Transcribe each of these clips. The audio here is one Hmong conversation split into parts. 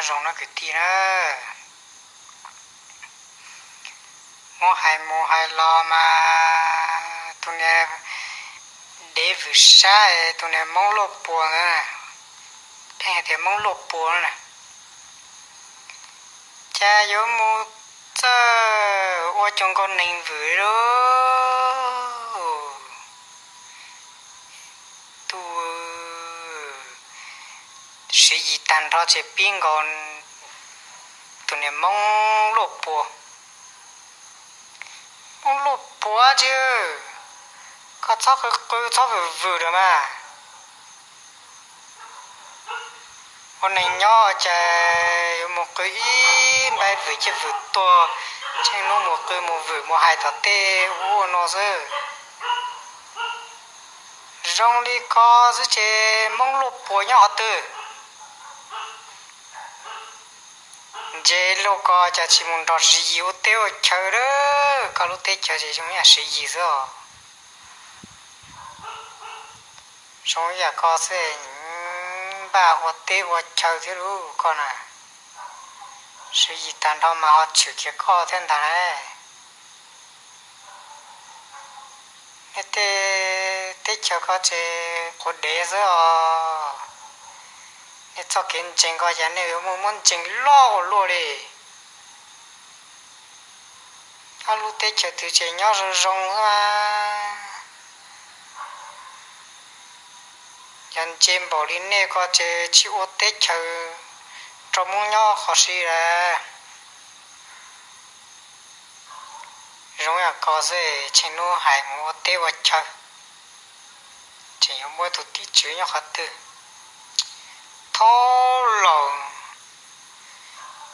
Zoo no kwv tij na, muab hais mus hais los mas tus niag dev vwm sab, tus niag Hmoob Luaj Puas ntawd, pheej hais tias Hmoob Luaj Puas na, cas yuav mus txawj ua cuag nkaus neeg vwm li. Tus Siv Yis tag nrho ces pib nkaus tus niag Hmoob Luaj Puas. Hmoob Luaj Puas tsi, koj txhob qw qw txhob vwm vwm lawm mas. Ua neeg nyob cas yuav mus qw ib npaib vwm ciaj vwm tuag, tsheej hnub mus qw mus vwm mus hais tom tej ua no xwb. Zoo li ko xwb ces Hmoob Luaj Puas nyob qhov twg? Ntse luaj ko cas tsis mus nrog Siv Yis ua teb ua chaw lawm, koj lub teb chaws ces zoo ib yam Siv Yis xwb os. Zoo ib yam koj xwb, npaj ua teb ua chaw thiab lub koj na. Siv Yis tag nrho mas ho tshwm kiag koj thiab ntag lauj. Nej tej teb chaws ko ces quav dev xwb os. Nej txoj kev ntseeg ko cas nej yuav muaj muab ntseeg loj ua luaj li. Nyob lub teb chaws twg ces nyob zoo zoo xwb mas. Yog ntse npaum li nej ko ces tsis ua teb chaws rau Hmoob nyob qhov si lawm. Zoo yam ko xwb, tsheej hnub hais mus ua teb ua chaw, tseem yuav muaj tus tim tswv nyob qhov twg? Thaub laus,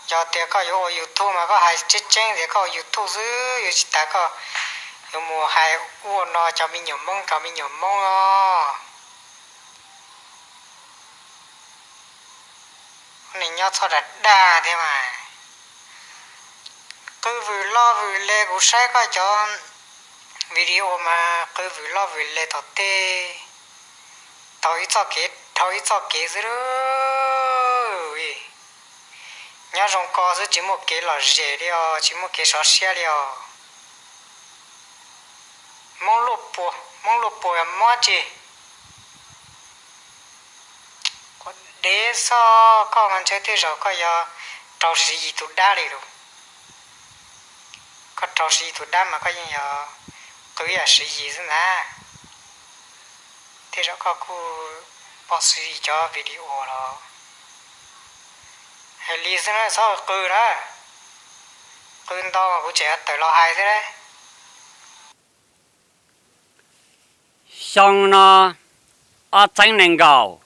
yog tias koj yuav ua YouTube mas koj hais tseeb tseeb tias koj ua YouTube xwb, yuav tsis tas koj yuav mus hais ua no cov me nyuam Hmoob, cov me nyuam Hmoob os. Ua neeg nyob txhob dag dag thiab mas. Qw vwm loj vwm le, kuv saib koj cov video mas qw vwm loj vwm le tom tej, taug ib txoj kev dhau ib txoj kev xwb lauj. Nyob zoo ko xwb tsis muaj kev lom zem li os, tsis muaj kev sov siab li os. Hmoob Luaj Puas, Hmoob Luaj Puas yog Hmoob dab tsi? Quav dev xwb, koj mas ntshe tej zaum koj yog raug Siv Yis tus dab li lauj. Koj raug Siv Yis tus dab mas koj yeej yog qw yam Siv Yis xwb ntag. Tej zaum koj kuj pom Siv Yis cov video los. Hais li xwb na, txhob qw na. Qw ntau mas kuv tseem tawm los hais thiab lauj. Xyoo no ob txhiab nees nkaum,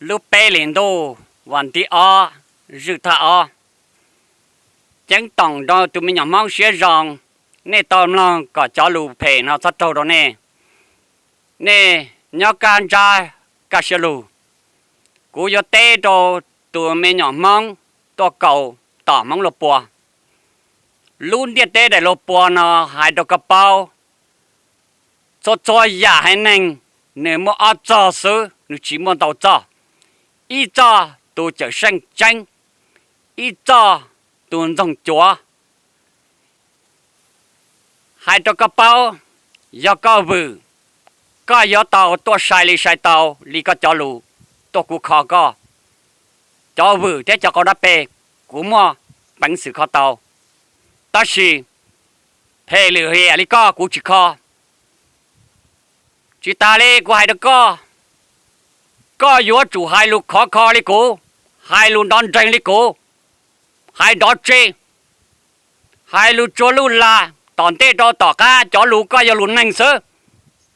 lub peb hlis ntuj vas ntiv ob, zwj thaj ob, ceeb toom rau tus me nyuam Hmoob siab zoo. Nej tau mloog kom cov lus phem no txhob raug rau nej. Nej nyob kaj ntsab kaj siab lug. Kuv yuav teb rau tus me nyuam Hmoob tuaj kaus tom Hmoob Luaj Puas. Lub ntiaj teb daim Luaj Puas no hais rau koj paub, txhua txhua yam haiv neeg nws muaj ob txoj xwb, nws tsis muaj ntau txoj. Ib txoj tus cawm seej tseeb, ib txoj tus ntxoog cuav. Hais rau koj paub, yog koj vwm, koj yuav tau tuaj sai li sai tau li koj cov lus tuaj kuv kho koj. Cov vwm thiab cov qau dab peg, kuv muaj peev xwm kho tau. Tab sis phem lwm hiam li koj kuv tsis kho. Tsis tas li kuv hais rau koj, koj yuav tsum hais lus khov kho li kuv, hais lus nrov nreeg li kuv, hais nrov tse, hais lus tsuag luj lag. Tom ntej rau tom qab cov lus koj yog lus neeg xwb,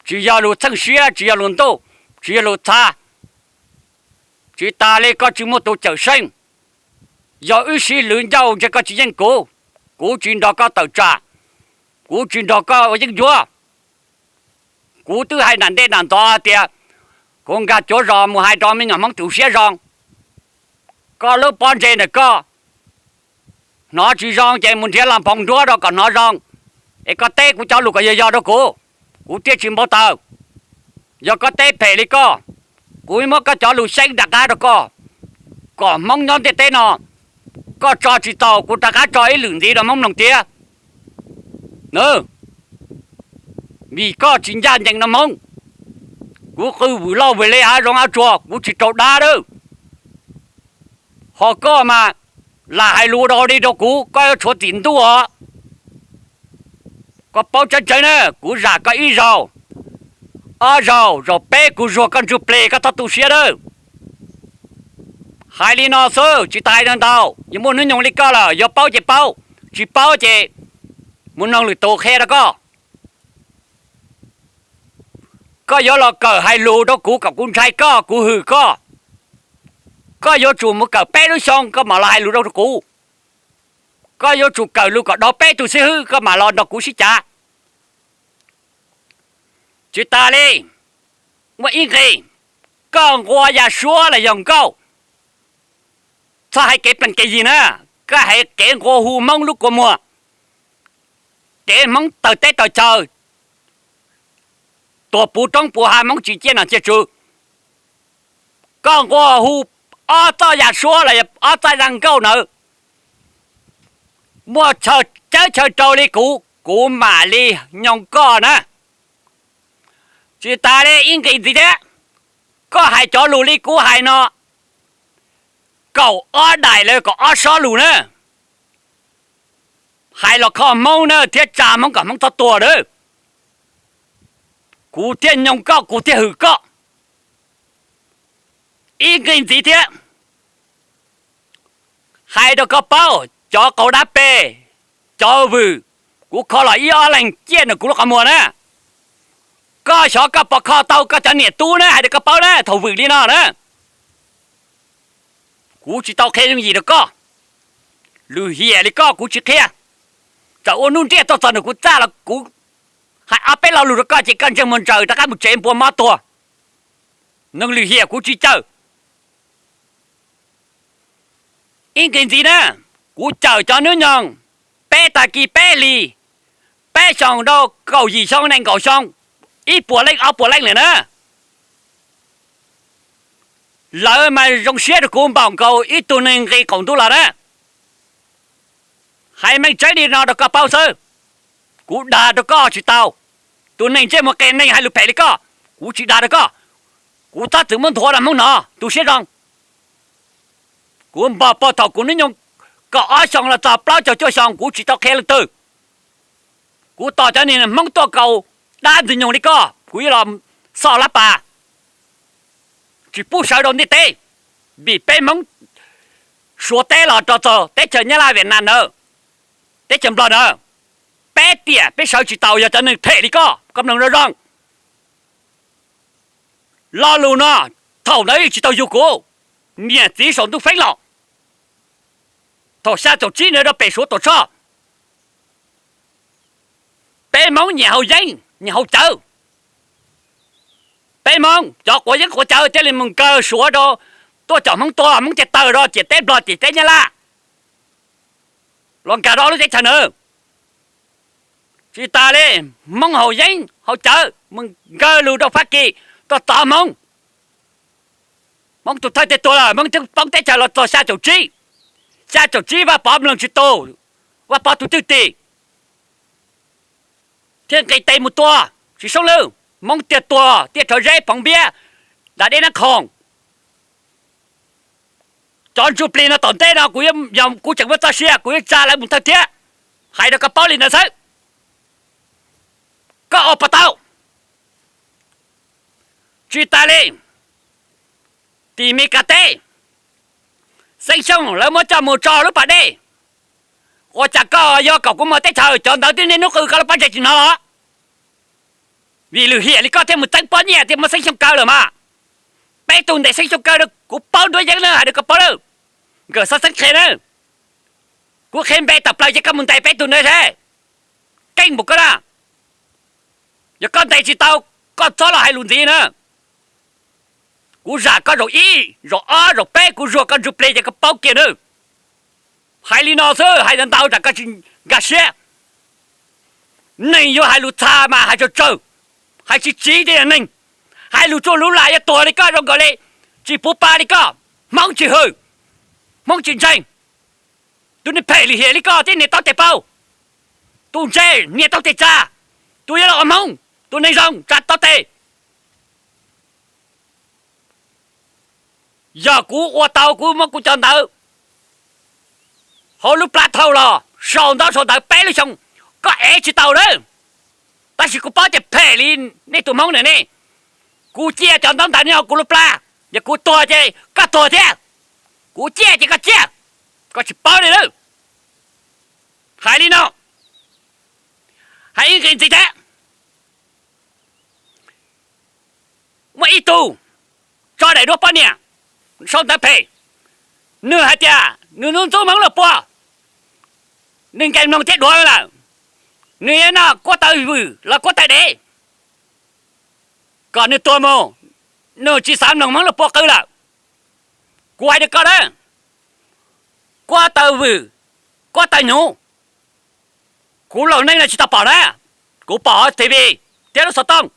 tsis yog lus txheej siab, tsis yog lus ntuj, tsis yog lus txha. Tsis tas li koj tsis muaj tus cawm seej. Yog wb sib lwv ncauj ntshe koj tsis yeej kuv, kuv tsis nrog koj tawm tsam, kuv tsis nrog koj ua yeeb ncuab. Kuv twb hais nram ntej nram ntxov hais tias kuv nkag cuav zos mus hais rau me nyuam Hmoob tus siab zoo. Koj lub pob ntseg ntawm koj hnov tsis zoo ces mus nrhiav las phoov nruab rau kom hnov zoo, es koj teb kuv cov lus kom yog yog rau kuv, kuv thiaj tsis npau taws. Yog koj teb phem li koj, kuv muab koj cov lus xyeeb rov qab rau koj. kom Hmoob nyob ntiaj teb no, koj tso tsis tau kuv rov qab tso ib lwm ntxiv rau Hmoob mloog thiab. Vim koj tsis ncaj ncees rau Hmoob. Kuv qw vwm loj vwm le hav zoov hav tsuag kuv tsis raug dab lawm. Ho koj mas lam hais lus ua dog ua dig rau kuv, koj yuav tshuav txim ntuj os. Koj paub tseeb tseeb na, kuv zam koj ib zaug, ob zaug, zaum peb kuv zuag koj ntsuj plig koj txhob tu siab lawm. Hais li no xwb tsis tas hais ntau, yog muaj hnub nyoog li koj lawm yuav paub ces paub, tsis paub ces mus noog lwm tus qhia rau koj. Koj yuav los kawm hais lus rau kuv kom kuv ntshai koj, kuv hwm koj. Koj yuav tsum mus kawm peb lub xyoo koj mam los hais lus rau kuv. Koj yuav tsum kawm lus kom dhau peb tug xib hwb koj mam los nrog kuv sib cav. Tsis tas li, muaj ib nqe, koj nqua yam suab los yog nkauj, txhob hais kev plees kev yig na, koj hais kev nqua hu Hmoob lub kua muag, kev Hmoob tawg teb tawg chaw, tuag puv roob puv hav Hmoob tsis ciaj nom ciaj tswv. Koj nqua hu ob txoj yam suab los yog ob txoj yam nkauj ntawd, muaj chaw cawb chaw rau li kuv, kuv mam li nyoog koj na. Tsis tas li ib nqe ntxiv thiab, koj hais cov lus li kuv hais no kaum ob daim los kaum ob sob lus na, hais los kho Hmoob na thiab tsa Hmoob kom Hmoob txhob tuag na, kuv thiaj nyoog koj, kuv thiaj hwm koj. Ib nqe ntxiv thiab, hais rau koj paub, cov qau dab pes, cov vwm, kuv kho los ib ob leeg ciaj nws kuv lub qhov muag na. Koj xyov koj puas kho tau koj cov niam tub na, hais rau koj paub na, thaum vwm li no na, kuv tsis tau qhia yooj yim rau koj. Lwm hiam li koj kuv tsis qhia. Txawm ua hnub ntiaj tag tuaj txog nws kuv txaj los kuv hais ob peb lo lus rau koj ces koj ntseeg mus ntsaws rov qab mus tsev npua mob tuag. Neeg lwm hiam kuv tsis cawm. Ib nqe ntxiv na, kuv cawm cov hnub nyoog peb tag kis peb hlis, peb xyoos rau kaum yim xyoo nees nkaum xyoo, ib puas leej ob puas leej lawm na. Lawv mas zoo siab rau kuv npaum nkaus ib tug neeg nqis qaum ntuj los na. Hais meej tseeb li no rau koj paub xwb, kuv dag rau koj tsis tau. Tus neeg ntsej muag qias neeg hais lus phem li koj, kuv tsis dag rau koj. Kuv txhob txwm muab nthuav rau Hmoob hnov, tu siab zoo. Kuv npog puag thaum kuv hnub nyoog kaum ob xyoo los txog plaub caug cuaj xyoo kuv tsis tau qhia leej twg. Kuv tos cov niag Hmoob tuaj kaus dab ntxwg nyoog li koj kuv yuav los xauj lab pas, tsis pub sawv rau ntiaj teb, vim peb Hmoob Suav teb los rau txog teb chaws Nyab Laj, Vietnam ntawd, teb chaws Nplog ntawd, peb tiam peb sawv tsis tau yog cov neeg phem li koj, koj mloog zoo zoo. Lo lus no thaum ntawd tsis tau yug kuv, niam txiv saum ntuj feeb los, thaum xya caum tsib ntawd rau pem Suav Tuam Tshoj. Peb Hmoob nyiam haus yeeb nyiam haus cawv. Peb Hmoob cov quav yeeb quav cawv thiaj li mus nkaw Suav rau, tuaj caum Hmoob tua, Hmoob thiaj tawg rau ciam teb Nplog ciam teb Nyab Laj, los nkag rau lub teb chaws na. Tsis tas li, Hmoob haus yeeb haus cawv mus nkaw lus rau Fab Kis, tuaj txov Hmoob. Hmoob tus thawj thiaj tuag lawm, Hmoob thiaj poob teb chaws los txog xya caum tsib. Xya caum tsib Vaj Pov mloog tsis tus, Vaj Pov tus twj tim thiaj nqis tes mus tua Tsis Soob Lwj, Hmoob thiaj tuag, thiaj rhawv zeb phoov npiab nram dej Nab Khoom. Cov ntsuj plig no tom ntej no kuv, yog kuv tseem muaj txoj sia kuv yuav tsa lawv mus thawj thiab. Hais rau koj paub li ntawd xwb, koj ua puas tau? Tsis tas li, tim Mes Kas teb, Xeeb Xyooj lawv muab coj mus tso lub pas dej. Ua cas koj yog kom kuv muaj teb chaws, cov ntawd twb niaj hnub qw koj lub pob ntseg tsis hnov los? Vim lwm hiam li koj thiaj mus txeeb pob nyiaj thiaj muab Xeeb Xyooj kaw lawm mas. Peb tug ntes Xeeb Xyooj kaw, kuv paub nruab yeeb na, hais rau koj paub lawm. Nkawm xov xeeb qhia na, kuv qhia npe tawm plaws ces koj mus ntes peb tug ntawd seb. Keej npaum koj na, yog koj ntes tsis tau, koj txhob los hais lus ntxiv na. Kuv zam koj zaum ib zaum ob zaum peb, kuv zuag koj ntsuj plig ces koj paub kiag nawb. Hais li no xwb, hais ntau tsam koj tsis nkag siab. Neeg yuav hais lus txha mas hais tsawg tsawg, hais tsis tsiv tiag yog neeg. Hais lus tsuj lub lam yuav tuag li koj zoo nkaus li tsis puv pa li koj, Hmoob tsis hwm. Hmoob tsis ntseeg. Tus neeg phem lim hiam li koj thiab niam tau tes paub, tus ntse niam tau tes tsa, tus yuav los ua Hmoob, tus neeg zoo tsa tau tes. Yog kuv ua tau kuv muab kuv cov ntawv hauv lub plab thauj los sau ntaub sau ntawv peb lub xyoo, koj ev tsis tau lawm. Tab sis kuv paub tias phem li nej tus Hmoob na ne, kuv cia cov ntaub ntawv nyob hauv kuv lub plab, yog kuv tuag ces koj tuag thiab, kuv ciaj ces koj ciaj, koj tsis paub li lawm. Hais li no, hais ib nqe ntxiv thiab. Muaj ib tug tso daim duab poj niam sau ntawv phem, nws hais tias nws ntxub ntxub Hmoob Lauj Pua, nws nkees mloog thiab dhuav lawm, nws yuav noj kuab taw vwm los kuab taw dev, kom nws tuag mus, nws tsis xav mloog Hmoob Lauj Pua qw lawm. Kuv hais rau koj na, kuab taw vwm, kuab taw hnyuv, kuv laus neej no tsis tau pom na, kuv pom hauv T V thiab lub xov tooj.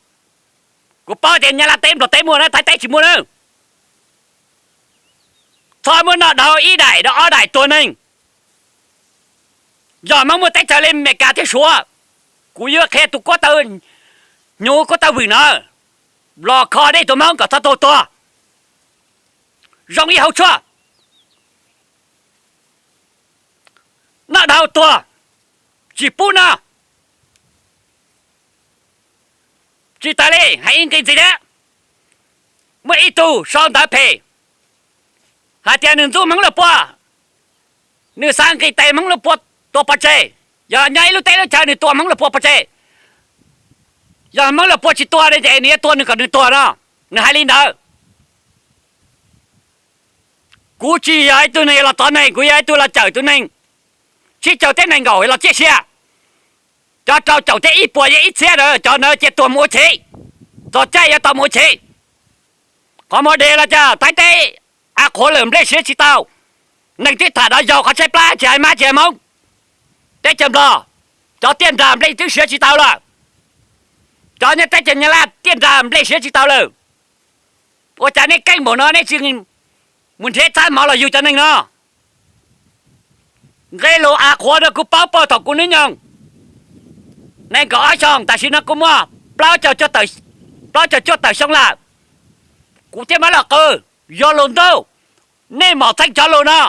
Kuv paub tias Nyab Laj teb Nplog teb muaj na, Thaib teb tsis muaj na. Txhob muab noj dhau ib daim rau ob daim tuag neeg. Yog Hmoob muaj teb chaws li Amelikas thiab Suav, kuv yuav qhia tus kuab taw hnyuv kuab taw vwm no los kho nej tus Hmoob kom txhob tuag tuag zoo ib hauv tshuaj. Noj dhau tuag, tsis pub noj. Tsis tas li, hais ib nqe ntxiv thiab. Muaj ib tug sau ntawv phem hais tias nws ntxub Hmoob Lauj Pua, nws xav nqis tes Hmoob Lauj Pua tua pov tseg. Yog nyob ib lub teb lub chaw nws tua Hmoob Lauj Pua pov tseg, yog Hmoob Lauj Pua tsis tua li ces nws yuav tua nws kom nws tuag no. Nws hais li ntawd. Kuv tsis yog ib tug neeg los tov neeg, kuv yog ib tug los cawm tus neeg. Tsib caug thiab nees nkaum los ciaj sia. Cov rau caum thiab ib puas yog ib txhiab ntawd, cov ntawd cia tuag mus ua chiv, txog caij yuav tau mus ua chiv. Qhov muag deg los cas Thaib teb av qhuav lawm nplej siav tsis tau. Neeg twb tham dov yaus qhov tshaib plab tsis hais mab tsis hais Hmoob. Teb chaws Nplog, cov tiaj nrag nplej twb siav tsis tau lawm. Cov nyob teb chaws Nyab Laj tiaj nrag nplej siav tsis tau lawm. Ua cas nej keej npaum no nej tsis mus nrhiav txhab mov los yug cov neeg no? Nqe lus av qhuav no kuv paub puag thaum kuv hnub nyoog nees nkaum ob xyoos, tam sim no kuv muaj plaub caug cuaj tawm xyoo lawm. Kuv thiaj muab los qw, yuav lus ntuj, nej mom txheej cov lus no,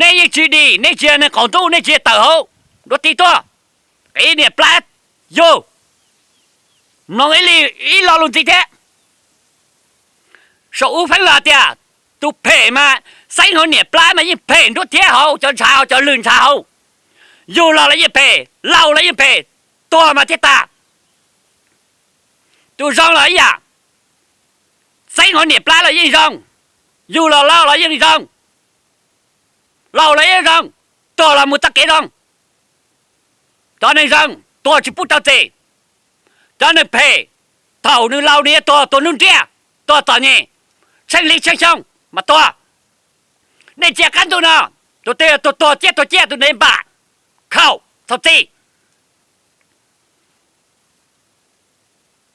nej yeej tsis dim, nej tsis yog neeg qaum ntuj, nej tsis yog tawm hauv nruab tiv tuaj. Ib niam plab yug, mloog ib lo lus ntxiv thiab. Saum ub feeb los tias tus phem mas xeeb hauv niam plab mas yeej phem nruab thiab hauv cov ntshav hauv cov lwg ntshav hauv. Yug los los yeej phem, laus los yeej phem, tuag mas thiaj tas. Tus zoo los ib yam, xeeb hauv niam plab los yeej zoo, yug los laus los yeej zoo, laus los yeej zoo, tuag los mus txoj kev zoo. Cov neeg zoo tuag tsis pub rau txim. Cov neeg phem, thaum nws laus nws yuav tuag, tuag hnub nriab, tuag txom nyem, tsheej hli tsheej xyoo mas tuag. Nej cia qab ntuj no, tus twg tuag tuag ciaj tuag ciaj, tus ntev npam, khaum txhaum txi.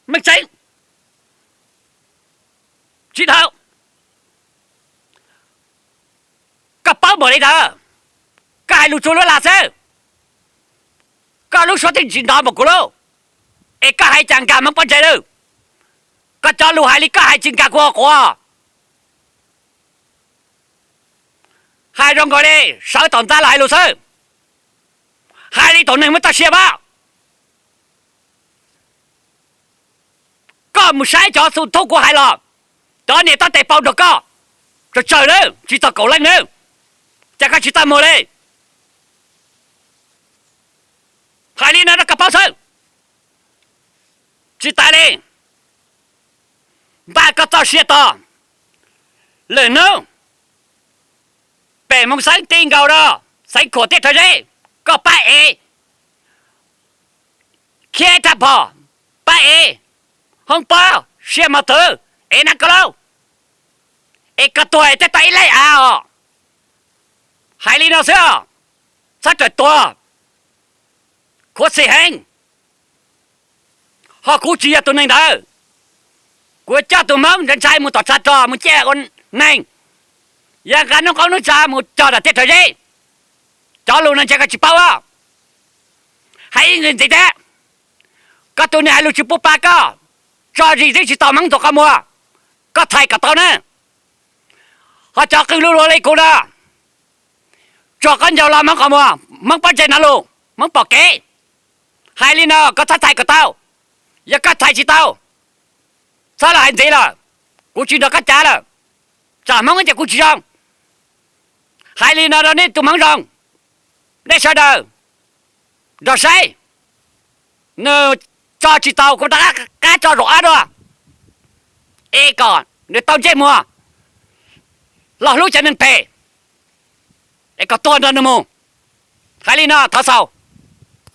Meej tseeb, tsis dhau. Koj paub npaum li ntawd, koj hais lus tsuag luaj lam xwb. Koj lub suab twb tsis ntov npaum kuv lub, es koj hais cas nkag Hmoob pob ntseg lawm? Koj cov lus hais li koj hais tsis nkag kuv hauv quav. Hais zoo nkaus li sawv tom ntxa los hais lus xwb, hais li tus neeg muaj txoj sia pab. Koj mus saib cov xu thub kuv hais los, cov niam tab tes paus nrog koj, tsawg tsawg nawb, tsis txog kaum leej nawb, cas koj tsis txaj muag li? Hais li no rau koj paub xwb. Tsis tas li, npaj koj txoj sia tos. Lwm hnub pem Hmoob Xeeb ti nkaus rau Xeev Khuam tiaj rhawv zeb, koj pab ev, khiav rab phom, pab ev hoob pob sia mos twm, ev nab koj laub, es koj tuag thiaj tau ib leeg av os. Hais li no xwb os, txhob raws tuag, khuv xim heev. Ho kuv tsis yog tus neeg ntawd, kuv coj tus Hmoob ntshai ntshai mus tom tshav rog mus ciaj ua neeg. Yog nqa noob qoob noob tsav mus cog tom tej rhawv zeb, cov lus no ntshe koj tsis paub os. Hais ib ntxiv thiab, koj tus neeg hais lus tsis pub pa koj, tso zis twb tsis tau Hmoob tus qhov muag, koj txhais kom tau na. Ho cov qw lug luag li kuv no, tsuas koj ncaus los Hmoob qhov muag, Hmoob pob ntseg no lus, Hmoob pom kev. Hais li no koj txhob txhais kom tau, yog koj txhais tsis tau, txhob los hais ntxiv lawm, kuv tsis nrog koj cav lawm. Tsam Hmoob ib tias kuv tsis zoo. Hais li no rau nej tus Hmoob zoo, nej sawv daws nrog saib, nws tso tsis tau kuv rov qab tso zaum ob dua, es kom nws tau ntsej muag los hlub cov neeg phem, es kom tuag nrog nws mus. Hais li no thov xaus.